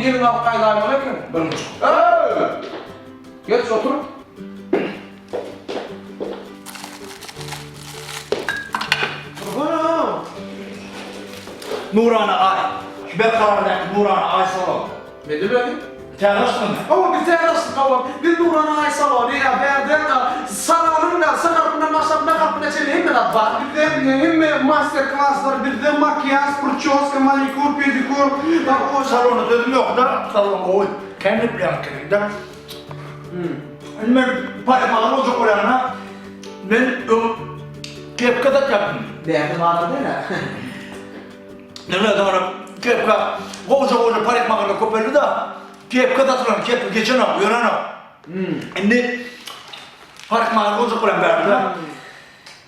ýeliňi alyp gaýdaýmaly eken. Birinji. Eý! Geç otur. Nurana Aý. Berkarardaky Nurana Aý salony. Ne diýmeli? Täze açdyňmy? Hawa, biz täze açdyk, hawa. Biz Nurana Aý salony, ýa bärde salonyň S harpyndan başlap M harpyna çenli hemme zat bar. Bizde hemme master klaslar, bizde makiýaž, prçoska, manikur, pedikur, Salona sözüm ýok-da, salon gowy. Kän gepleýän ekeniň-dä. Indi men parikmager boljak bolýan-a. Men öň kepka satýardym. Bärde bazar däl-ä. Neme soňra kepka gowja-gowja parikmagerler köpeldi-de, kepka satylan, kepka geçenok, ýörenok. Indi parikmager boljak bolýan bärde.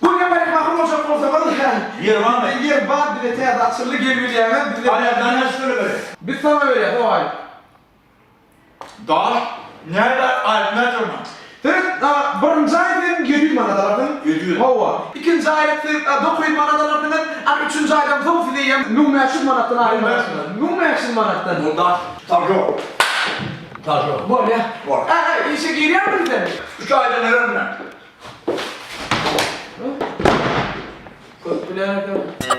Gürrüňe parikmaher boljak bolsaňyz, Ýer barmy? Ýer bar, bize täze açyldy, gelibilýäňiz, bize. Arenda näçe tölemeli? Biz saňa berýäs, owaý. Daş näme aýyp näçe onda? Seret, birinji aý sen 700 manat alarsyň. 700. Hawa. Ikinji aýlyk siz 900 manat alarsyňyz. A üçünji aýdan soň siz eýýäm 1500 manatdan aýlyk alarsyňyz. 1500 manatdan. Ol daş Tažo. Tažo. Bolýa. Bor. A, işe girýärmiň sen? Üç aýdan bererin men. Köp bilen eken.